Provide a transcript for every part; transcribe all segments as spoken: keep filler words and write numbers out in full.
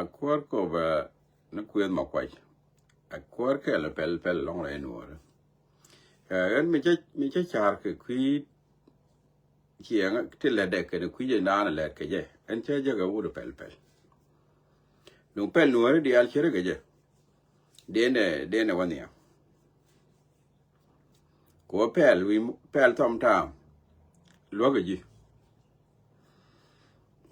Kuäär Kop, ɛ, ni Kuëth Makuac. Ɛ kuäär kɛl pɛl pɛl lɔŋ rɛy Nuɔɔri. Ɛ, ɣän mi cä, mi cä car kɛ kui̱ ciɛŋ ti lɛt dɛ kɛn kui̱ jɛ naan lɛt kɛ jɛ. Ɛn cä jɛ kɛ wut pɛl pɛl. Duŋ pɛl Nuɔɔri diaal cɛ ri kɛ jɛ. Denɛ, denɛ wä nhiam. Kɛ wä pɛl, wi̱i̱ pɛl thɔm ta̱a̱m. Luäk ji̱.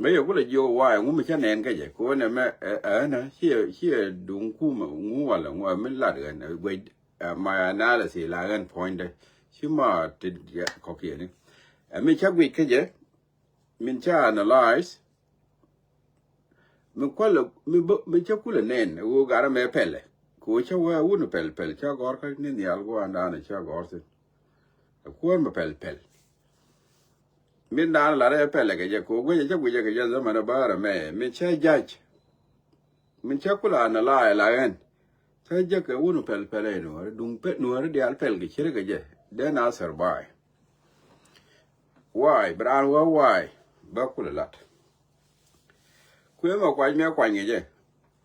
Mëë yɛ kulɛ jiök wa̱a̱ ɛŋu mi cä nɛn kä jɛ. Kɛ wä nɛ mɛ, ɛ, ɛ, ɛnä, ciɛ, ciɛ duŋ kumɛ ŋu walɛ ŋu, ɛ, mi lat ɣän, ɛ, guec, ɛ, my analysis la ɣän puɔ̱nydɛ. Ci ma ti kɔ̱kiɛni. Ɛ, mi cä guic kä jɛ, min cä analyze, mi kualɛ, mi bä, mi cä kulɛ nɛn, ɛ, ɣöö garɛ mɛ pɛlɛ. Kɛ ɣöö cä wee wun pɛl pɛl, cä gɔ̱r kä ni nhial gua̱a̱ndan cä gɔ̱r thi̱n. Ɛ kuäär mi pɛl pɛl. Min dan lat ɛ pɛlɛ kɛ jɛ, kɛ ɣöö guecɛ cä guicɛ kɛ jɛ, zaman ɛ bäärɛ mɛ, mi cä jac. Min cä kulɛ analyze la ɣän. Cä jɛ kɛ wun pɛl pɛl ɛ Nuɔɔri, duŋ pɛ, Nuɔɔri diaal pɛl kɛ cir kɛ jɛ. Dee na survive. Wa̱a̱, bi raan wä wa̱a̱, bä kulɛ lat. Kuëë mɛ kuac mɛ kuany kɛ jɛ.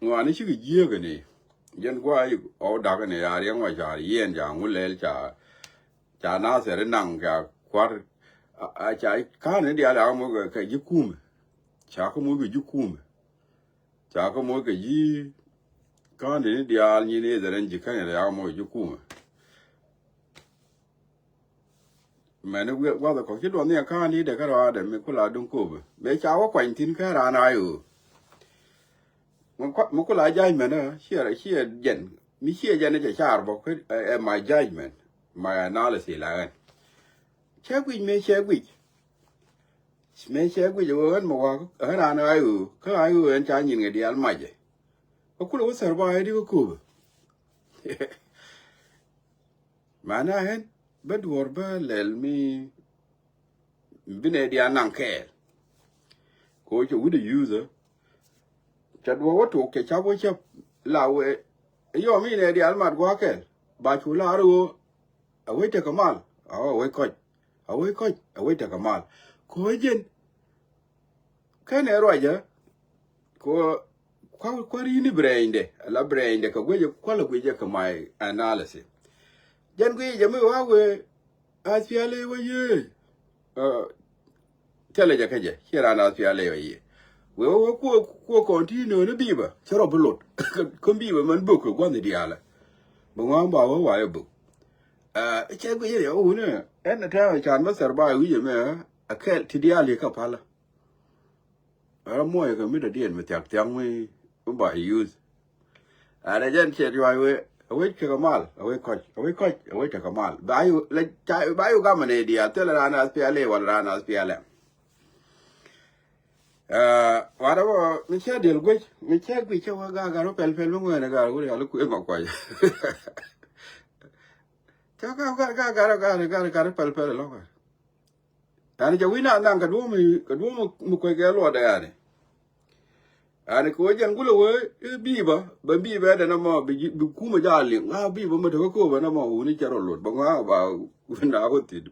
Ŋuani cikɛ jiääk kɛ ni. Jɛn gua̱a̱ i̱ ɣɔw dakä ni, ya riɛŋ wa car yiɛn, ca ŋu lɛl, ca, ca Nathɛr i̱ naŋ, ca kua̱r. A, a, ca ka̱n ni diaal, ca kä moc kɛ, kɛ ji̱ kumɛ. Ca kä moc kɛ ji̱ kumɛ. Ca kä moc kɛ ji̱ ka̱n ni diaal, nyin i̱ dhɛrɛn ji̱ kɛn, ca kä moc kɛ ji̱ kumɛ. Mɛni gua̱th kɔk ci duɔth ni akan i̱ dee kä rɔaadɛ mi kula duŋ Kopɛ. Mëë ca wä kuany thi̱n kä raan a i̱ ɣöö. Mi kula ja̱c mɛnä ciɛ, ciɛ jɛn. Mi ciɛ jɛn i̱ cɛ car bä kä, ɛ, ɛ, my judgment, my analysis la ɣän. Cɛ guic mëë cɛ guic. Mëë cɛ guic ɣöö ɣän mi wa̱a̱ ɣän raan a i̱ ɣöö. Kä a i̱ ɣöö ɛn ca nyin kɛ diaal macɛ. Kä kulɛ wä thɛr ba i̱ di kä Kopɛ. Mana ɣän bä duɔ̱ɔ̱r bä lɛl mi bi nɛ diaal naŋ kɛɛl. Ko cɛ wi̱dɛ yuthä. Cɛ duɔ̱ɔ̱r wä tok cɛ cap wä cäp la wee. Yɔm mi nɛ diaal mat gua̱a̱ kɛɛl. Ba cu laar ɣöö a wec tekɛ mal. A wec kɔc. A wec kɔc. A wec tekɛ mal. Ko jɛn. Kɛnɛ ruacä. Ko kua̱r, kua̱r yini bi rɛɛcdɛ, ala bi rɛɛcdɛ kɛ guecɛ, kualɛ guecɛ kɛ my analysis. Jɛn guecɛ jɛ mi wa wee, a thiali wä yee. Thilɛ jɛ kä jɛ, ci raan a thiali wä yee. Wee wä kuɔ, kuɔ continue ni biba, cɛ rɔ bi lot. Kä biba mɛn bök kɛ gua̱n diaalɛ. Bi ŋuan ba wä wa yɛ bök. Cɛ guecɛ jɛ wä wuni, ɛn a tɛmɛ can bä thɛr ba wi̱cɛ mɛ, a kɛl ti diaal yɛ kä palä. Ɛ muɔc kɛ mi dɔ̱diɛn mi thia̱k thia̱k mi, mi ba yuth. Ɛ rɛ jɛn ciɛ juac wee, a wec kɛ kɛ mal, a wec kɔc, a wec kɔc, a wec kɛ kɛ mal. Ba yu, lɛ ca, ba yu gamɛ nɛ diaal, thilɛ raan a S P L A wala raan a S P L M. Ɛ, warɛ bä, mi cɛ diɛl guec, mi cɛ guic cɛ wä ga̱a̱ ga̱a̱r wä pɛl pɛl mi ŋuɛn ɛ ga̱a̱r wä rial kuëë ma kuac. Cɛ ga̱a̱ ga̱a̱r ga̱a̱r ga̱a̱r ga̱a̱r pɛl pɛl lɔ̱kɛ. Yani jɛ wi̱na naŋ kɛ duɔ̱ɔ̱m, kɛ duɔ̱ɔ̱m mi kuec kɛ luɔtdɛ yani. Yani kɛ wee jɛn gulɛ wee i̱ bi̱i̱bä, bɛ bi̱i̱bä dɛ nɔmɔ, bi, bi kumɛ jaa liŋ. Ŋa bi̱i̱bä mi te kä kööbä nɔmɔ wuni cɛ rɔ luɔt. Bɛ ŋa ba wuna wä thit.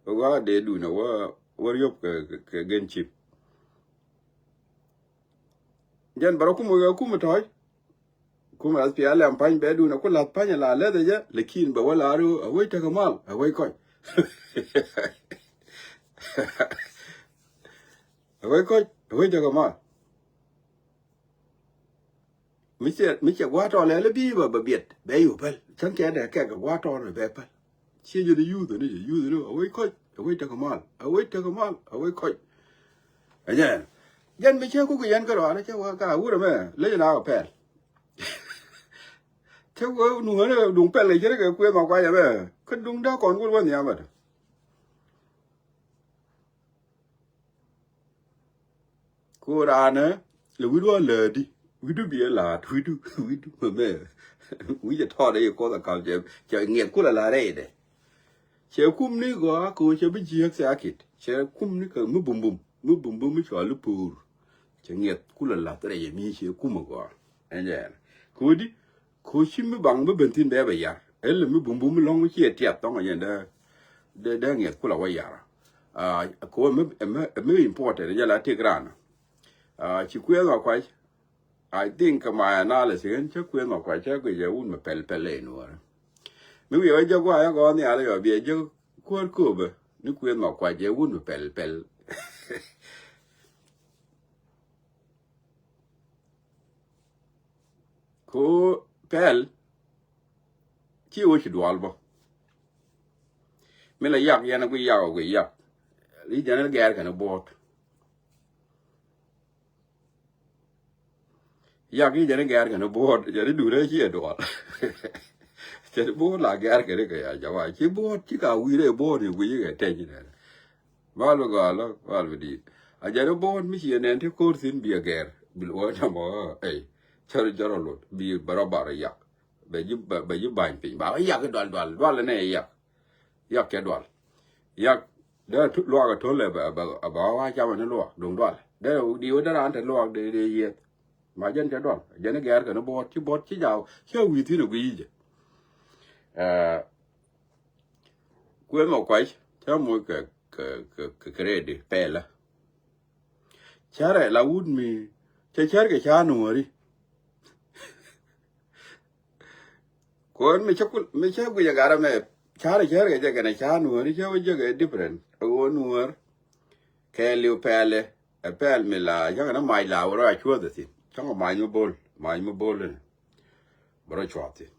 Bɛ ŋa dee duunɛ wä, wä riöp kɛ, kɛ, kɛ gen cip. Jɛn bɛ rɔ kumɛ kɛ kumɛ tɔ̱ɔ̱c. Kumɛ S P L M pa̱ny bɛ duun a ku la̱th pa̱ny a la lɛth a jɛ, lakin bɛ wä la ru a wec tekɛ mal, a wec kɔc. A wec kɔc, a wec tekɛ mal. Mi cɛ, mi cɛ gua̱a̱r tɔɔl ɛl bi bɛ, bɛ biɛt, bɛ yu päl. Cäŋ kɛ dɛ kɛk gua̱a̱r tɔɔl bɛ päl. Ciɛ jɛ ni yuth ni, yuth ni, a wec kɔc, a wec tekɛ mal, a wec tekɛ mal, a wec kɔc. Ɛ jɛn, jɛn mi cɛ kuk yɛn kärɔa ni cɛ wä ka wurɛ mɛ, lec na kɛ pɛl. Cä wee nuŋä ni duŋ pɛl kɛ cä ri kɛ kuëë ma kuac ɛmɛ. Kä duŋ dee kɔn wur wä nhiam bä. Ku raanɛ lɛ wi̱du a läädi. Wi̱du biɛ la̱a̱t, wi̱du, wi̱du mɛmɛ. Wi̱cɛ tɔɔt ɛ yɛ kuɔth a kal cɛ, cɛ ŋiɛth kulɛ la̱a̱t rɛydɛ. Cɛ kum ni gɔaa kɛ ɣöö cɛ bi jiääk thiakit. Cɛ kum ni kɛ mi bumbum, mi bumbum mi cɔal i̱ po̱o̱r. Cɛ ŋiɛth kulɛ la̱th rɛy ɛmi cɛ kum a gɔaa. Ɛn jɛ ɛn. Kɛ ɣöö di, kɛ ɣöö ci mi baŋ mi ben thi̱n bɛ bɛ yar. Ɛn lɛ mi bumbum mi lɔ̱ŋ mi ciɛ tiath thɔ̱ŋ a jɛn dee, dee, dee ŋiɛth kulɛ wä yar. Aa, kɛ ɣöö ɛmɛ, ɛmɛ, ɛmɛ important jɛ la tëk raan. Aa, ci kuɛth ma kuac. I think kɛ my analysis, ɣän cä kuëth ma kuac cä guic ɛ wut mi pɛl pɛl ɛ nuɔɔr. Mi wiɛ wä jɛ guayä gɔɔ nhial yɔ biɛ jɛ kuäär köpä ni kuëth ma kuac ɛ wut mi pɛl pɛl. Ko pɛl ci wä ci dual bä. Mi la yak yɛn a gui yak a gui yak. Li jɛn a gɛr kɛn a buɔt. Yak i̱ jɛn i̱ gɛ̈r kɛn i̱ buɔ̱ɔ̱t, jɛn i̱ duut ɛ ci ɛ duɔl. Jɛn i̱ buɔ̱ɔ̱t la gɛ̈r kɛn i̱ kɛ ya jama ci buɔ̱ɔ̱t ci ka wi̱i̱ rɛ buɔ̱ɔ̱t i̱ wi̱i̱ kɛ tɛc inɛ. Mal bi gɔl mal bi di̱i̱t a jɛn i̱ buɔ̱ɔ̱t mi ci ɛ nɛn ti ko̱r thi̱n bi ɛ gɛ̈r bi luɔ̱ɔ̱c namɔ. Ey cär cär ɔ lot bi bɛ rɔ bar ɛ yak. Bɛ ji̱ bɛ ji̱ ba̱ny piny ba yak i̱ dual dual dual inɛ i̱ yak. Yak kɛ dual. Yak dee luak a to̱l ɛ bɛ bɛ bɛ wa camɛ ni luak duŋ dual dee di wä dee raan te luak dee dee yieth. Ma jɛn cɛ dual jɛn i̱ gɛɛr kɛn i̱ buɔt ci buɔt ci jaw ci a wi̱i̱ thi̱n i̱ gui̱i̱c jɛ. Kuëth mɔ kuac cä moc kɛ kɛ kɛ kɛ rɛɛdi pɛlä. Cärɛ la wut mi cɛ cär kɛ ca nuɔ̱ɔ̱ri. Kuɔn mi cä kul mi cä guic a garɛ mɛ carɛ cär kɛ jɛ kɛnɛ ca nuɔ̱ɔ̱ri cä wä jɛ kɛ different a wä nuɔ̱ɔ̱r. Kɛ liw pɛlɛ ɛ pɛl mi la cä kɛnɛ mac la wä rɔ a cuɔth a thin cä kɛ mac mi bol mac mi bol inɛ. Bä rɔ cuɔth thin.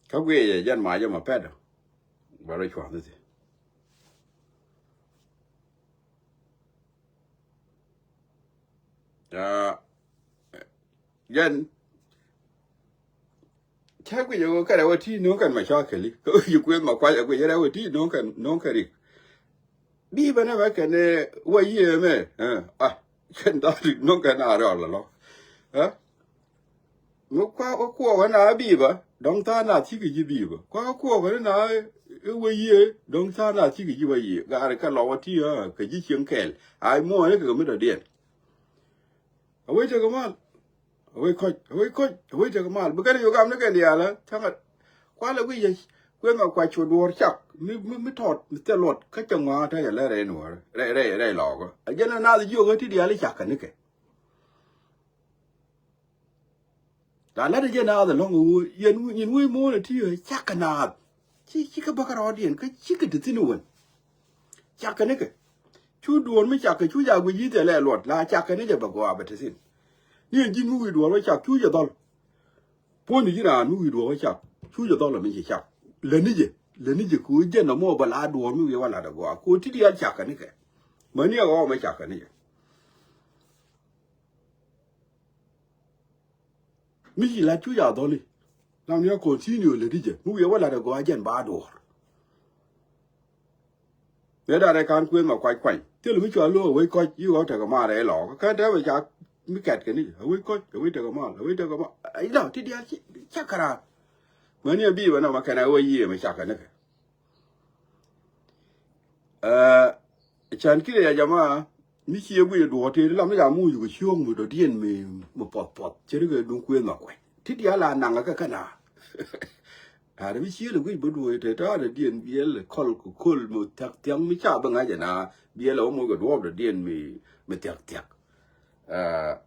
Kä guiɛ yɛ jɛn macä ma pɛt ɔ bä rɔ cua̱n thi. Jɛn cä guic ɛ ɣöö kɛ rɛw ɛ ti no̱o̱ŋ kɛn ma cakɛli kä yi kuëth ma kuac ɛ guic ɛ rɛw ɛ ti no̱o̱ŋ kɛn no̱o̱ŋ kɛ rik. Bi̱i̱ bä nɛ mɛ kɛn wä yiëë mɛ a kɛn da̱a̱ rik no̱o̱ŋ kɛn a rɛw lɔ lɔ. Mi kua kuɔɔk ɛ na bi̱i̱ bä dɔ̱ŋ tha̱a̱ŋ na thi̱k kɛ ji̱ bi̱i̱ bä kua kuɔɔk ɛ na wä yiëë dɔ̱ŋ tha̱a̱ŋ na thi̱k kɛ ji̱ wä yiëë gaari kɛ lɔ wä ti kɛ ji̱ cieŋ kɛɛl. Ay muɔɔni kɛ kɛ mi dɔ̱diɛn. A wec tekɛ mal. A wec kɔc a wec kɔc a wec tekɛ mal bi kɛn yogam ni kɛn diaal ɛ cäŋ. Kualɛ guic yɛ kueth ma kuac cu duɔɔr cak mi mi mi tɔɔt mi thil luɔt kä cɛ ŋua̱a̱ tɛc ɛ lɛ rɛy nuɔɔr rɛy rɛy rɛy lɔɔkä a jɛn ɛ naath jiök ɛ ti diaal i̱ cak kɛ nikɛ. La lat jɛ naath ɛlɔ̱ŋ ɣöö yɛn nyin wec muɔ̱ɔ̱n ɛ ti ɣä cakɛ naath. Ci cikɛ bäkä rɔɔdiɛn kä cikɛ te thi̱n wän. Cakɛ nikɛ cu duɔ̱ɔ̱r mi cakɛ cu ca guic yi̱th ɛlɛ luɔt la cakɛ ni jɛ bɛ gɔaa bɛ te thi̱n. Ni ɛn ji̱ mi wi̱i̱ duɔ̱ɔ̱r wä cak cu jɛ dhɔl. Puɔ̱nydu ji̱ raan mi wi̱i̱ duɔ̱ɔ̱r wä cak cu jɛ dhɔl ɛ mi ci cak. Läni jɛ läni jɛ kɛ ɣöö jɛn ɛmɔ bɛ la duɔ̱ɔ̱r mi wi̱i̱ wä lat ɛ gɔaa kɛ ɣöö ti diaal cakɛ nikɛ. Mäni ɛ ɣɔw mɛ cakɛ ni jɛ. Mi ci lat cu ca dhɔli. Lam ni a continue lät i̱ jɛ mi wiɛ wä lat a gɔaa jɛn ba duɔɔr. Nɛ dan rɛ kan kuëth ma kuac kuany thil mi cua lo̱o̱k a wec kɔc yi ɣɔw tekɛ maar rɛ lɔɔk kä tɛmɛ ca mi kɛt kɛ ni a wec kɔc a wec tekɛ maar a wec tekɛ maar. Ay la ti diaal cä kɛ raar. Mäni a bi̱i̱ bä nɔmɔ kɛn a wec yiëë mɛ cakɛ nikɛ. Ɛ can kiɛ ya jama mi cie guic duɔ̱ɔ̱r tëë lam ni ya muc kɛ cio̱o̱ŋ mi dɔ̱diɛn mi mi puɔth puɔth cɛ ri kɛ duŋ kuëë nhɔk kuɛc ti diaal a naŋ kɛ kɛn a. Ar mi cie lɛ guic bä duɔ̱ɔ̱r tëë ta̱a̱ dɔ̱diɛn biɛl kɔl kɛ köl mi thia̱k thia̱k mi ca bä ŋa̱c ɛn a biɛl ɛ wä muc kɛ duɔ̱ɔ̱r dɔ̱diɛn mi mi thia̱k thia̱k. Ɛ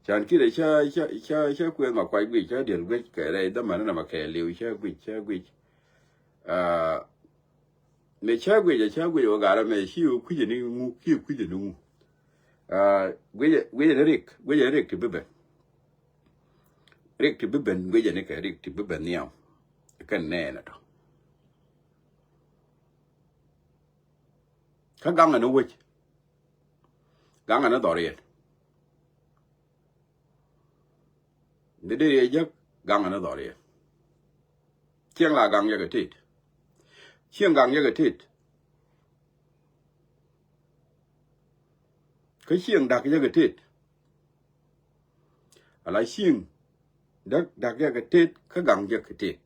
can kiɛ ca ca ca ca kuëë nhɔk kuac guic ca diɛl guic kɛ rɛy dhämani nɛmɛ kɛ liw ca guic ca guic. Ɛ Mëë cä guic a cä guic ɣöö garä mëë ci ɣöö kui̱cä ni ŋu kiɛ kui̱cä ni ŋu. Aa guic guic ni rik guic ni rik ti bi ben. Rik ti bi ben guic ni kɛ rik ti bi ben nhiam. Kɛn nɛɛn a tɔ. Kä gaŋ ni wec. Gaŋ ni dhɔriɛn. Ni dee riɛ jek gaŋ ni dhɔriɛn. Cieŋ la gaŋ yɛ kɛ tet. Cieŋ gaŋ yɛ kɛ tet. Kä cieŋ dak yɛ kɛ tet. Ala cieŋ dak dak yɛ kɛ tet kä gaŋ yɛ kɛ tet.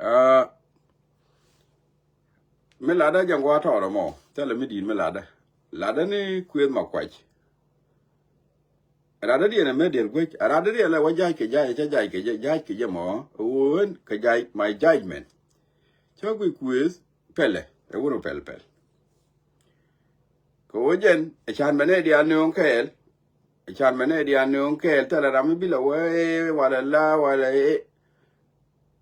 Aa mi latdä jɛ ŋua̱a̱ tɔɔrɛ mɔ thilɛ mi di̱i̱t mi latdä. Latdä ni Kuëth Makuac. Ɛ latdä diɛn ɛmɛ diɛl guec. Ɛ latdä diɛn lɛ wä ja̱c kɛ ja̱c, cä ja̱c kɛ ja̱c, ja̱c kɛ jɛ mɔ. Ɣöö ɣän kɛ ja̱c, my judgment. Cä guic Kuëth pɛlɛ, ɛ wun ɔ pɛl pɛl. Kɛ ɣöö jɛn ɛ can mɛ nɛy diaal nööŋ kɛɛl. Ɛ can mɛ nɛy diaal nööŋ kɛɛl, thilɛ ram mi bi lɛ wee walɛ la walɛ ëë.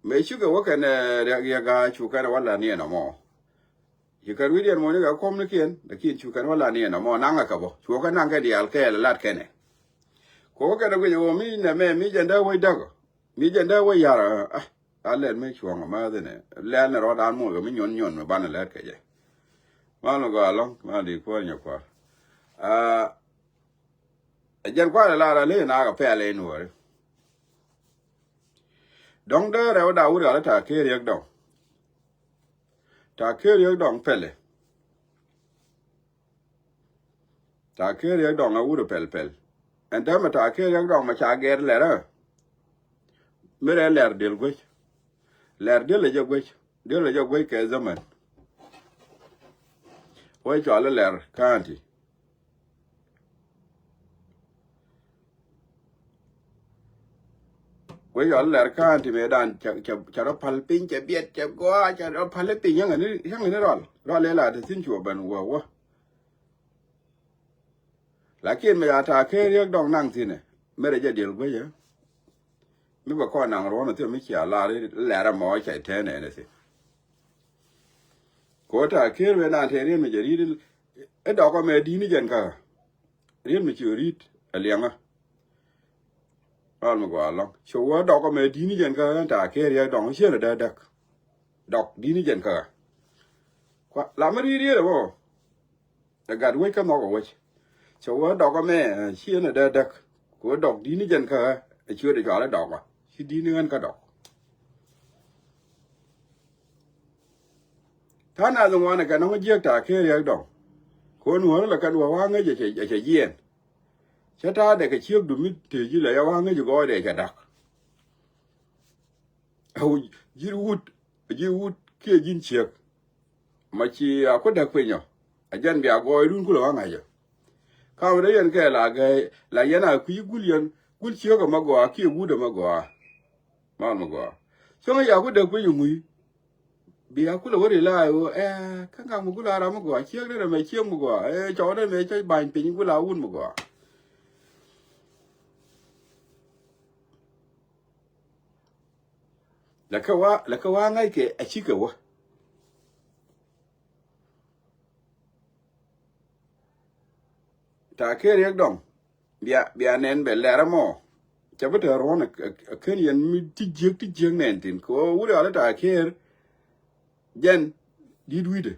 Mëë cikɛ wä kɛn, eh, riɛk riɛk a cu kɛn wä la niɛn ɔmɔ. Ci kɛn wi̱diɛn mɔni kɛ kɔm ni kiɛn, lakin cu kɛn wä la niɛn ɔmɔ, naŋ ɛ kɛ bä. Cu kɛ naŋ kɛ diaal kɛɛl lat kɛnɛ. Kɛ wä kɛn ɛ guic ɛ wä mi nɛ mɛ mi jɛn dee wec däk. Mi jɛn dee wec yar, ah, a lɛl mi cuɔ̱ŋ ɛ ma thin ɛ. Lɛl ni rɔɔdan muɔc kɛ mi nyuɔn nyuɔn mi banɛ lɛt kɛ jɛ. Mal mi gɔaa lɔŋ, mal di kuäär nyɛ kuäär. Ah, Ɛ jɛn kualɛ lar a lee nak a pɛl in wääri. Dɔ̱ŋ dee rɛw da wut ɣalä ta̱a̱ ker riäk dɔ̱ŋ. Ta̱a̱ ker riäk dɔ̱ŋ pɛlɛ. Ta̱a̱ ker riäk dɔ̱ŋ a wut pɛl pɛl. Ɛn täämɛ ta̱a̱ ker riäk dɔ̱ŋ mɛ ca gɛr lɛr ɛ. Mi rɛ lɛr diɛl guec. Lɛr diɛl ɛ jɛ guec. Diɛl ɛ jɛ guec kɛ zaman. Wec cɔal i̱ lɛr ka̱a̱nti. Wec yɔl lɛr ka̱a̱n ti mëëdan cɛ, cɛ, cɛ rɔ pal piny, cɛ biɛt, cɛ gɔaa, cɛ rɔ pal piny, yäŋɛ ni, yäŋɛ ni rɔl. Rɔl ëë la te thi̱n cuɔ ben wä wä. Lakin mëë ca ta̱a̱ ker riäk dɔŋ naŋ thi̱n ɛ, mëë rɛ jɛ diɛl guecä. Mi bɛ kɔn naŋ ruɔ̱n thi̱n mi cia lar i̱ lɛr ɛmɔ cɛ tɛn ɛn ɛ thi̱n. Kɛ ɣöö ta̱a̱ ker mëë nan te riet mi cɛ ri̱t i̱ dɔk ɛmɛ di̱t ni jɛn kä ɣä. Riet mi ci ri̱t ɛ liɛŋä. Ral mi gɔaa lɔ̱ŋ. Ci wä dɔk ɛmɛ di̱t ni jɛn kä ɣä, ta̱a̱ ker riɛk dɔŋ ciën ɛ dee däk. Dɔk di̱t ni jɛn kä ɣä. Kua, la mi ri̱t riet ɛmɔ. Ɛ gat wec kä nhɔk ɛ wec. Cɛ wee dɔk ɛmɛ, ɛ, ciën ɛ dee däk. Kɛ wee dɔk di̱t ni jɛn kä ɣä, ɛ ciöt ɛ cɔal ɛ dɔk ɣä. Ci di̱t ni ɣän kä dɔk. Ta̱a̱ nath ŋuan ɛ kɛ nɔŋ jiäk ta̱a̱ ker riɛk dɔŋ. Kɛ wee nuɔ̱ɔ̱r lɛ kɛn wä wa̱a̱ ŋäc ɛ cɛ, ɛ cɛ jiɛɛn. Cä ta̱a̱ dɛ kɛ ciökdu mi tëë ji̱ lɛ ya wa̱a̱ ŋäc ɛ gɔɔydɛ cɛ da̱k. Ɛ wä ji̱ wut, ji̱ wut kiɛ ji̱n ciek. Ma ci a ku däk piny ɔ. A jɛn bia gɔɔydun kulɛ ɣä ŋa̱cä. Kam rɛ yɛn kɛ la gɛy, la yɛn a kui̱ gul yɛn, gul ciek ɛ ma gɔaa kiɛ wut ɛ ma gɔaa. Mal ma gɔaa. Cäŋ a ya ku däk piny ɔ ŋui̱. Bia kulɛ wä ri la ɛ ɣöö, ɛ, kä ŋa̱k mi gul a ram mi gɔaa, ciek rɛ mɛ ciek mi gɔaa, ɛ, cɔw rɛ mɛ cä ba̱ny piny gul a wut mi gɔaa. Lɛ kɛ wa, lɛ kɛ wa ŋa̱ckɛ a cikɛ wä. Ta̱a̱ ker riɛk dɔŋ. Bia, bia nɛn bɛ lɛr ɛmɔ. Cɛ bi te ruɔ̱n ɛ, ɛ, ɛ ken yɛn mi ti jiäk, ti jiäk nɛn thin. Kɛ wä wut ɣalä ta̱a̱ ker. Jɛn di̱t wi̱cdɛ.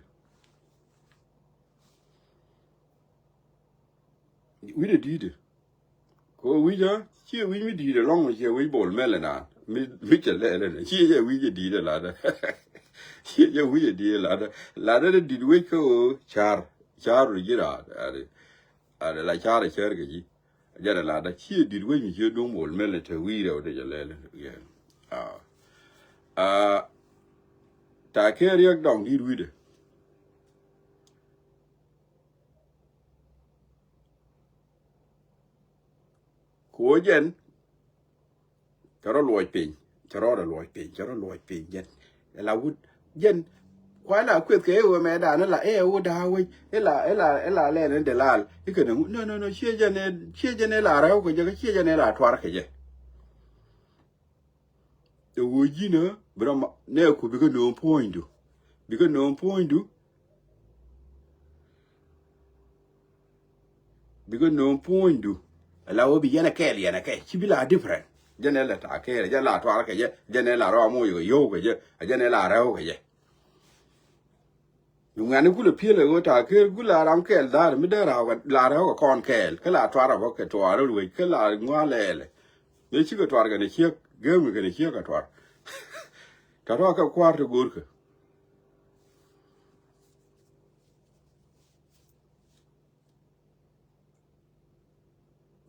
Wi̱cdɛ di̱tdɛ. Kɛ ɣöö wi̱c ɣä, ciɛ wi̱c mi di̱i̱t ɛlɔ̱ŋ, ciɛ wi̱c Bol Mel ɛnan. Mi, mi cɛ lɛl ɛnɛ. Ciɛ jɛ wi̱c ɛ di̱i̱t ɛ latdä. Ciɛ jɛ wi̱c ɛ di̱i̱t ɛ latdä. Latdä dee di̱t wec kä ɣöö ca̱r. Ca̱r ru ji̱ raar. Ade, ade la ca̱r ɛ cär kɛ ji̱. Jɛn ɛ latdä. Ciɛ di̱t wec mi ciɛ duŋ Bol Mel ɛ te wi̱i̱ rɛw dee jɛ lɛl ɛnɛ. Aa. Aa. Ta̱a̱ ker riɛk dɔŋ di̱t wi̱cdɛ. Kɛ ɣöö jɛn cɛ rɔ luɔc piny, cɛ rɔ rɔ luɔc piny, cɛ rɔ luɔc piny jɛn. Ɛ la wut jɛn. Kua ila kueth kɛ iwä mɛ dan ila ɛ wut daa wec ila, ila, ila lɛn in delal. Ikɛ ni ŋu? No, no, no, ciɛ jɛn ɛ, ciɛ jɛn ɛ la rɛw kɛ jɛ, ciɛ jɛn ɛ la tuar kɛ jɛ. Ɛ ɣöö ji̱n ɛ bi rɔ ma nɛ ku bikɛ nööŋ puɔ̱nydu. Bikɛ nööŋ puɔ̱nydu. Bikɛ nööŋ puɔ̱nydu. Ɛ la ɣöö bi yɛn ɛ kɛɛl yɛn ɛ kɛ ci bi la different. Jɛn ɛ la ta̱a̱ kɛɛl, jɛn la tuar kɛ jɛ, jɛn ɛ la rɔ amoc kɛ yio̱w kɛ jɛ, jɛn ɛ la rɛw kɛ jɛ. Bi ŋuɛ̈ni kulɛ piël ɛ ɣöö ta̱a̱ ker gul a ram kɛɛl dha̱a̱r mi dee ra̱a̱ kɛ la rɛw kɛ kɔn kɛɛl kä la tuar ɛ bä kɛ tuar ɛ luec kä la ŋua̱a̱ lɛɛlɛ. Mëë cikɛ tuar kɛnɛ ciek gem kɛ kɛnɛ ciek kɛ tuar. Tɔ̱tɔ̱ kɛ kua̱r ti go̱o̱rkɛ.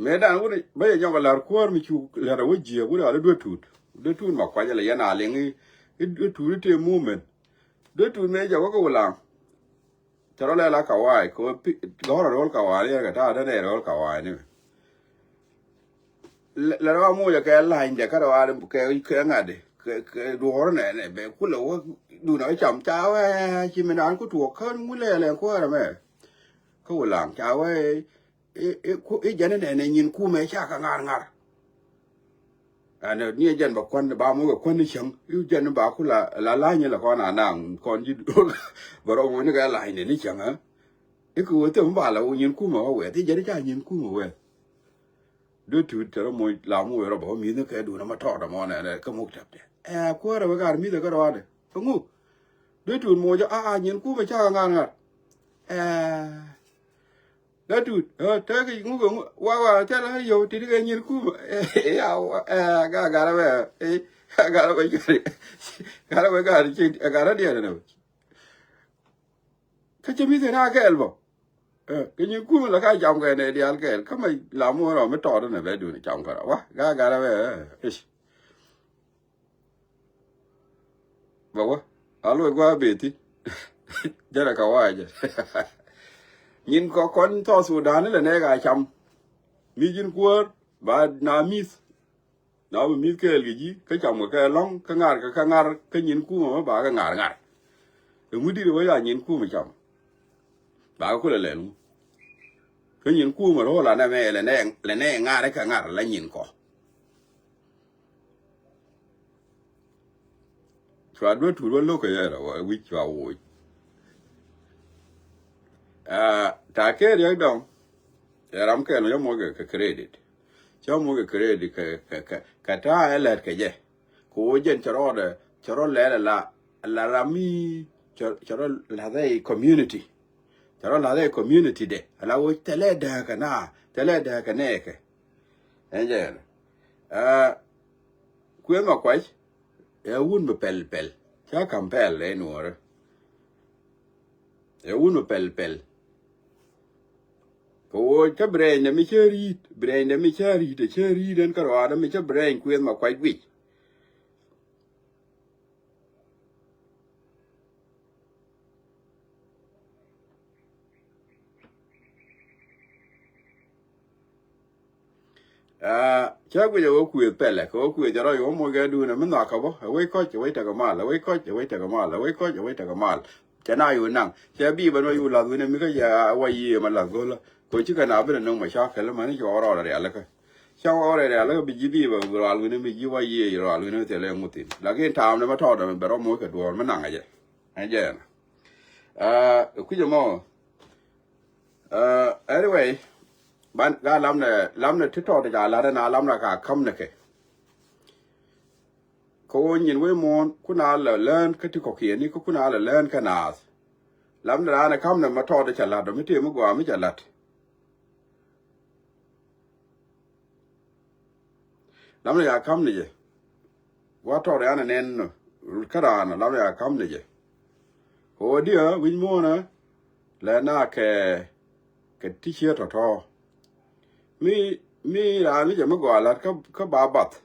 Mëëdan wut bä yɛ nyɔk a la̱r kuäär mi cu la̱r a wä jiääk wut a lä duet tuut. Duet tuut ma kuac a lɛ yɛn a liŋ i̱ duet tuut i̱ tëë mumen. Duet tuut mëë jɛ wä kä wulaŋ. Tɛ rɔ lɛ la kawaii kɛ ɣöö pi gɔ̱rä ro̱l kawaii ni kɛ ta̱a̱ dädɛ ro̱l kawaii ni. Lɛ rɔ mucɛ kɛ la̱nydɛ kä rɔ kɛ kɛ ŋa̱t kɛ kɛ duɔ̱ɔ̱r nɛ nɛ bɛ kulɛ wä. Dun a cam ca wee ci mi naan ku tuɔɔk kä ŋu lɛ lɛ kuäärä mɛ. Kä wä laŋ ca wee i̱ jɛn nɛ nɛ nyin kumɛ ca kɛ ŋa̱r ŋa̱r. Ɛn ni jɛn ba kuän ba muk ɛ kuän ni cäŋ i̱ jɛn ba ku la la la̱ny la kɔn a naŋ kɔn ji̱ bɛ rɔ wuni kɛ la̱ny ni ni cäŋ ɛ. I̱ kɛ wee thim ba la wä nyin kumɛ wä wɛth i̱ jɛn ca nyin kumɛ wɛth. Dee tuut tɛ rɔ moc la muk ɛ rɔ ba wä mi̱th ni kɛ duun ɛmɛ tɔɔt ɛmɔ nɛ nɛ kä muk tɛp tɛ ɛ kuäärɛ wek ar mi̱th ɛ kä rɔadɛ. Ɛ ŋu dee tuut moc a a nyin kumɛ ca kɛ ŋa̱r ŋa̱r. Ɛ Gatut, ɛ, tɛki ŋuk, ŋuk, wa, wa, tɛl ɣä yio̱w, titi kɛ nyin kumä. Ya, wa, ɛ, ga, garɛ wɛ, ɛ, garɛ wɛ jari. Garɛ wɛ gari ci, ɛ, garɛ diɛn nɛ. Kä ci mi̱th na kɛɛl bä. Ɛ, kɛ nyin kumä la ka jam kɛ nɛ dial kɛɛl. Kä ma la muɔrɔ mi tɔɔt nɛ bɛ dun cam kɛ rɔ. Wa, ga, garɛ wɛ, ɛ, ish. Bɛ wä a luɔc gua̱a̱ beti. Jɛrɛ kɛ wa̱a̱ jɛ. Nyin kɔ kɔn South Sudan ni lɛ nɛɛk a cam. Mi ji̱n kuäär ba na mi̱th. Na bi mi̱th kɛɛl kɛ ji̱ kä cam kɛ kɛ lɔ̱ŋ kä ŋa̱r kɛ kä ŋa̱r kä nyin kumä mɛ ba kɛ ŋa̱r ŋa̱r. Ɛŋu dit wä ya nyin kumä cam. Ba kɛ kulɛ lɛl ŋu. Kä nyin kumä ro̱o̱ la nɛ mɛ lɛ nɛ lɛ nɛ ŋa̱r kɛ ŋa̱r la nyin kɔ. Cua duet tuut wä lo̱k kɛ yɛ rɔ wä wi̱c cua woc. Aa, ta̱a̱ kee riɛk dɔ̱ŋ. Ɛ ram kɛl mi cä moc kɛ credit. Cä moc kɛ credit kɛ kɛ kɛ kɛ ta̱a̱ ɛ lɛt kɛ jɛ. Kɛ wä jɛn cɛ rɔɔdɛ cɛ rɔ lɛl ala ala ram mi cɛ cɛ rɔ la̱thɛ i̱ community. Cɛ rɔ la̱thɛ i̱ community dɛ ala wä thɛlɛ dääkɛ na thɛlɛ dääkɛ nɛɛkɛ. Ɛn jɛ ɛn. Aa, kuëth ma kuac ɛ wun mi pɛl pɛl. Ca ka̱m pɛl ɛ nuɔɔrä. Ɛ wun mi pɛl pɛl. Kɛ ɣöö cä bi rɛɛcnɛ mi cä ri̱i̱t bi rɛɛcnɛ mi cä ri̱i̱t ɛ cä ri̱i̱t ɛn kä rɔaadä mi cä bi rɛɛc kuëth ma kuac guic. Aa, cä guic ɛ wä kuëth pɛlɛ kɛ wä kuëth jɛ rɔy wä moc kɛ duun ɛ mi nhɔakä bä ɛ wec kɔc ɛ wec tekɛ mal ɛ wec kɔc ɛ wec tekɛ mal ɛ wec kɔc ɛ wec tekɛ mal. Cɛ na yu naŋ cɛ bi bä nɔ yu lath wi̱n ɛ mi kä cɛ wa yiëë ma lath go̱lä. Kɛ wä cikɛ na bi nɛ no̱ŋ mɛ ca kɛl mani cɛ wä rɔɔdɛ rialikä. Cä wä rɛy rial kä bi ji̱ bi bä rual wi̱ni mi ji̱ wa yiëë rual wi̱ni thilɛ ŋuthin. Lakin taam ni ma tɔɔdɛ mi bɛ rɔ moc kɛ duɔɔr mi naŋ a jɛ. Ɛ jɛ ɛn. Aa, kui̱cä mɔ. Aa, anyway, ban ga lamnɛ lamnɛ ti tɔɔdɛ ca lat ɛn a lamnɛ ka ka̱m ni kɛ. Kä wä nyin wee muɔ̱ɔ̱n kun a lɛ lään kä ti kɔ̱kiɛni kä kun a lɛ lään kä naath. Lamnɛ raan ɛ ka̱m ni ma tɔɔdɛ ca lat ɔ mi tëë mi gɔaa mi ca lat. Lamnɛ ya ka̱m ni jɛ. Wa tɔr yan nɛn kä raan lamnɛ ya ka̱m ni jɛ. Kɛ wä diɛ wi̱c muɔ̱ɔ̱nä lɛ na kɛ kɛ ti ciɛ tɔ̱tɔ̱. Mi mi raan ni jɛ mi gɔaa lat kä kä ba bath.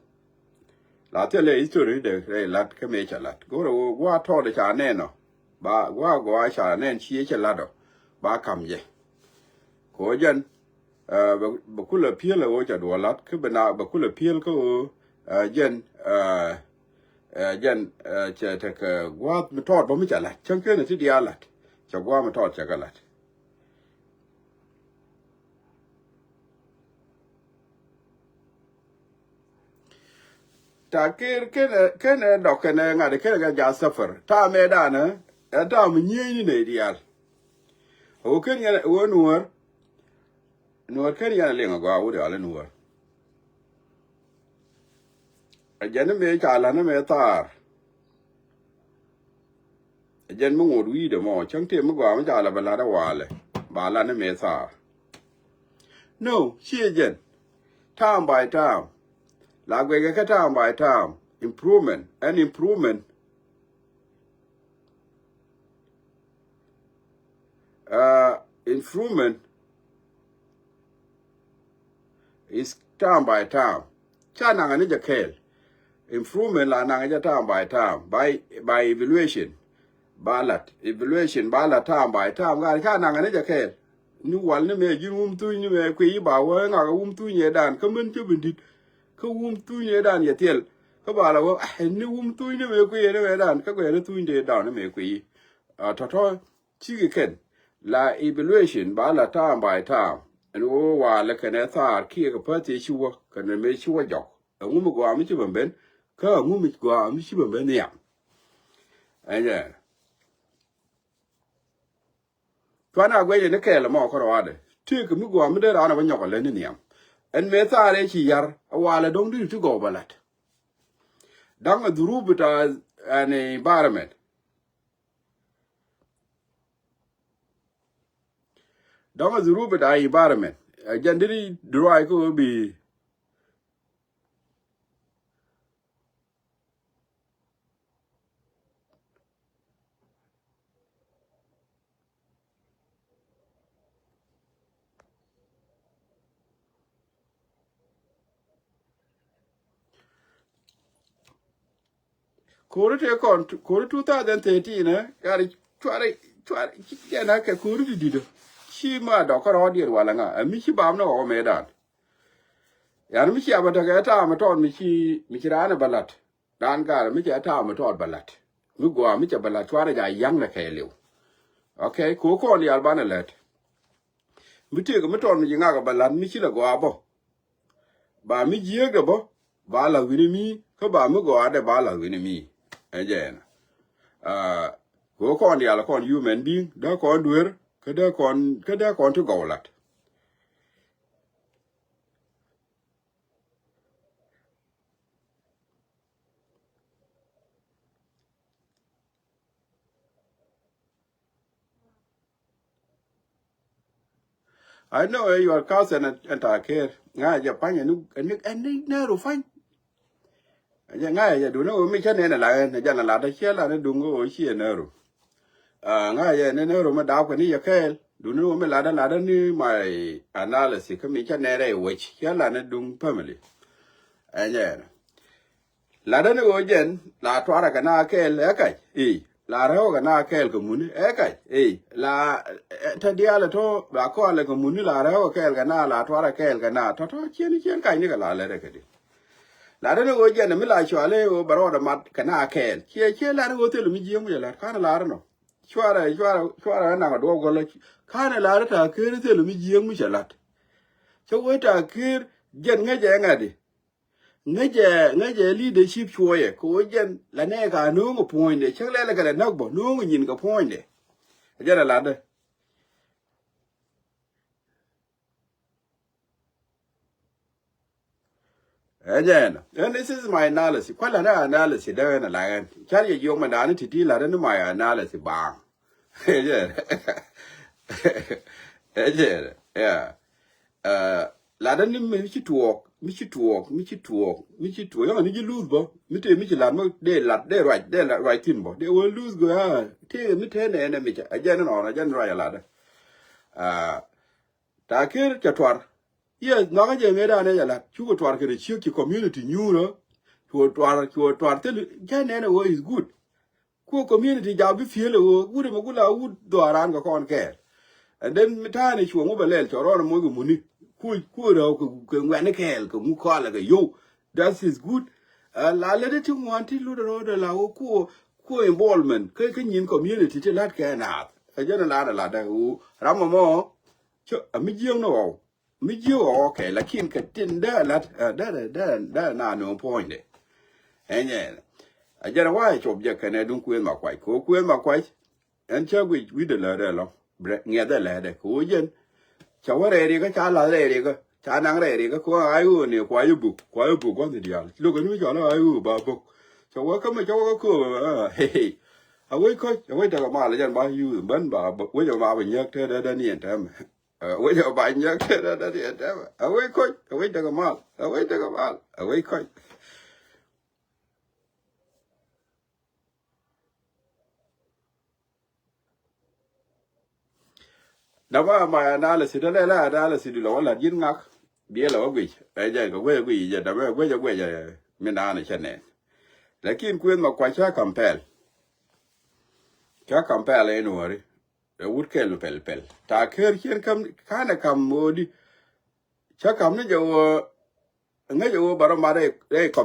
La thilɛ history de rɛy lat kä mëë cɛ lat go̱rɛ wä gua̱a̱ tɔɔdɛ ca nɛn ɔ. Ba gua̱a̱ gua̱a̱ ca nɛn ciɛ cɛ lat ɔ ba ka̱m jɛ. Kɛ wä jɛn bɛ kulɛ pi̱el ɛ wä cɛ duɔl lat kä bɛ na bɛ kulɛ pi̱el kä wä jɛn jɛn cɛ tekɛ gua̱a̱th mi tɔɔt bä mi cɛ lat cäŋ kenɛ ti diaal lat. Cɛ gua̱a̱th mi tɔɔt cɛ kɛ lat. Takir kenɛ kenɛ dɔk kenɛ ŋa̱t kenɛ kɛ jath safar ta̱a̱ mɛ danɛ. Ɛ ta̱a̱ mi nyieyni nɛ diaal. Ɣöö ken yɛn ɣöö nuäär. Nuäär ken yɛn liŋ agɔaa wut yɔal nuäär. Ɛ jɛn ni mëë ca la̱t ni mëë thaar. Ɛ jɛn mi ŋot wi̱i̱dɛ mɔ cäŋ tëë mi gɔaa mi ca la̱t bɛ la̱t ɛ walɛ ba la̱t ni mëë thaar. No, ciɛ jɛn. Time by time. La guɛcɛ kä time by time. Improvement and improvement. Improvement is time by time. Ca naŋɛ ni jɛ kɛɛl. Improvement la naŋɛ jɛ time by time by by evaluation. Ba lat, evaluation ba lat time by time. Gat ca naŋ ni jɛ kɛɛl. Ni wal ni mɛ ji̱n wum thuny ni mɛ kui̱ ba wä ŋak wum thuny yɛ dan. Kä min cä bi dit. Kä wum thuny yɛ dan yɛ thiɛl. Kä ba la wä, ah, ni wum thuny ni mɛ kui̱ ni mɛ dan. Kä kui̱ ni thuny dee dan ni mɛ kui̱. Ah, tɔtɔ, ciki kɛn. La evaluation ba la time by time. Ɛn wä wa lɛ kɛn ɛ thar kiɛ kɛ päth yɛ ci wä. Kɛn mɛ ci wä jɔk. Ɛŋu mi gɔaa mi ci bɛ ben. Kä ɛŋu mi gɔaa mi ci bɛ ben nhiam. Ɛn yɛ. Cuan a guɛcɛ ni kɛɛl ɛmɔ kärɔadɛ. Tëëkɛ mi gɔaa mi dee raan ɛ bä nyɔk ɛ lät ni nhiam. Ɛn mëë thaarɛ ci yar ɛ walɛ dɔ̱ŋ diri ti gɔw bɛ la̱t. Da̱ŋ ɛ dhuruu bi ta̱a̱ ɛn environment. Da̱ŋ ɛ dhuruu bi ta̱a̱ environment. Ɛ jɛn diri duruay kä ɣöö bi Kori tëë kɔn, kori two thousand thirteen, eh, kari cuari, cuari, ci jɛn a kɛ kori di didä. Ci ma dɔk kärɔɔdiɛn walɛ ŋa, ɛ mi ci bam ni ɣɔw mëëdan. Yan mi ci a bä tekɛ ta̱a̱ mi tɔɔt mi ci, mi ci raan ɛ bä la̱t. Raan gat mi cɛ ta̱a̱ mi tɔɔt bä la̱t. Mi gɔaa mi cɛ bä la̱t cuarɛ ja ya̱ŋ nɛ kɛɛliw. Okay, ko kɔn diaal banɛ lät. Mi tëëk mi tɔɔt mi ci ŋak bä la̱t mi ci lɛ gɔaa bä. Ba mi jiääkdɛ bä, ba la̱th wi̱ni mi, kä ba mi gɔaadɛ ba la̱th wi̱ni mi. Ɛn jɛ ɛn. Ah, ko kɔn diaal kɔn human being, dee kɔn duer, kä dee kɔn, kä dee kɔn ti gɔw la̱t. I know, eh, your cousin and, and Takir. Ŋa jɛ pany ɛn, ɛn, ɛn ni nɛɛru pany. Jɛ ŋa jɛ duni wä mi cä nɛn la ɛn jɛ na la da cɛ la ni duŋ wä ci nɛɛru. Ah, ŋa jɛ ni nɛɛru mi dap kɛ ni yɛ kɛɛl. Duni wä mi la da la da ni my analysis kä mi cä nɛɛrɛ wä ci cɛ la ni duŋ family. Ɛn jɛ na. La däni ɣöö jɛn la tuarɛ kɛ na kɛɛl ɛ kac i̱ la rɛwä kɛ na kɛɛl kɛ muni ɛ kac i̱ la, eh, te diaal ɛ tɔ la kɔalɛ kɛ muni la rɛwä kɛɛl kɛ na la tuarɛ kɛɛl kɛ na tɔtɔ cieni cien kac ni kɛ la lɛt ɛ kɛ di. La däni ɣöö jɛn mi la cualɛ ɣöö bɛ rɔɔdɛ mat kɛ na kɛɛl ciɛ ciɛ lat ɣöö thil mi jiɛŋ mi cɛ lat kanɛ lar inɔ. Cuarɛ cuarɛ cuarɛ ɛ naŋ ɛ duɔk gɔlä kanɛ lar ɛ ta̱a̱ ker thil mi jiɛŋ mi cɛ lat. Cä wee ta̱a̱ ker jɛn ŋäcɛ ɛ ŋa̱di. Ŋäcɛ, ŋäcɛ leadership cuɔyɛ kɛ ɣöö jɛn la nɛɛk a no̱o̱ŋ ɛ puɔ̱nydɛ cäŋ lɛl kɛ lɛ näk bä no̱o̱ŋ ɛ nyin kɛ puɔ̱nydɛ. Ɛ jɛn ɛ latdä. Ɛ jɛn. And this is my analysis. Kualɛ ni analysis dee ɣän ɛ la ɣän. Car yɛ jiɔk mɛ da̱a̱n ni ti̱ti̱ latdä ni my analysis baaŋ. Ɛ jɛn. Ɛ jɛn. Yeah. Latdä ni mi ci tuɔɔk, mi ci tuɔɔk, mi ci tuɔɔk, mi ci tuɔɔk. Yɔ̱ŋ ni ji̱ luth bä mi tëë mi ci lat mi dee lat dee ruac dee ruac thi̱n bä dee wä luth gɛ a tëë mi tëë nɛɛnɛ mi ca a jɛn inɔɔn a jɛn ruac a latdä. Ta̱a̱ ker cɛ tuar. Yes, nhɔakä jɛ ŋet anɛ jɛ lat cukɛ tuar kɛnɛ ciek ci community nyuurä. Cuɔ tuar cuɔ tuar thil jɛ nɛɛnɛ wä is good. Kuɔ community jam bi fiel ɛ ɣöö wut ɛmɛ gula wut dhɔaaran kɛ kɔn kɛɛl. And then mi ta̱a̱ni cuɔ̱ŋ wä bɛ lɛl cɔ rɔɔn moc kɛ muni. Kuɔ kuɔ rɛw kɛ ŋuɛ̈ni kɛɛl kɛ ŋu kɔalɛ kɛ yow. That is good. La lät ti ŋuan ti lut rɔɔdɛ la wä kuɔ kuɔ involvement kä kä nyin community ti lat kɛ naath. Ɛ jɛn ɛ lat ɛ lat ɛ ɣöö ram ɛmɔ cä ɛ mi jiäŋ ni ɣɔw. Mi ji̱ ɣɔɔ kɛ lakin kɛ tin dee lat dee dee dee na no̱o̱ŋ puɔ̱nydɛ. Ɛnyɛ a jɛn wa cuɔp jɛ kɛnɛ duŋ kuëëth ma kuac kɛ ɣöö kuëëth ma kuac. Ɛn cä guic wi̱cdɛ läätdɛ lɔ ŋiɛthɛ läätdɛ kɛ ɣöö jɛn. Cä wä rɛy rikä ca lath rɛy rikä ca naŋ rɛy rikä kɛ ɣöö a ɣöö ni kuac i̱ buk kuac i̱ buk gua̱th diaal lo̱k ɛn mi cɔl a ɣöö ba buk. Cä wä kä mi cä wä kä kööbä. A wec kɔc a wec tekɛ mal jɛn ba yuuth ben ba wec ba bi nyäk te dee dee ni ɛn tɛmɛ. Ɛ wec ɛ ba nyäk te dee dee dee dee ɛ wec kɔc ɛ wec dee kɛ mal ɛ wec dee kɛ mal ɛ wec kɔc. Dama ma analysis dee lɛ la analysis di lɔ wä lat ji̱n ŋak. Biɛ lɛ wä guic ɛ jɛ kɛ guic ɛ guic jɛ dama ɛ guic ɛ guic ɛ mi naan ɛ cɛ nɛn. Lakin kuëth ma kuac ca compel. Ca kam pɛl ɛn wäri. Ɛ wut kɛl pɛl pɛl. Ta ker cien kam kanɛ kam modi. Ca kam ni jɛ wä. Ŋäc ɛ wä barɔ mat ɛ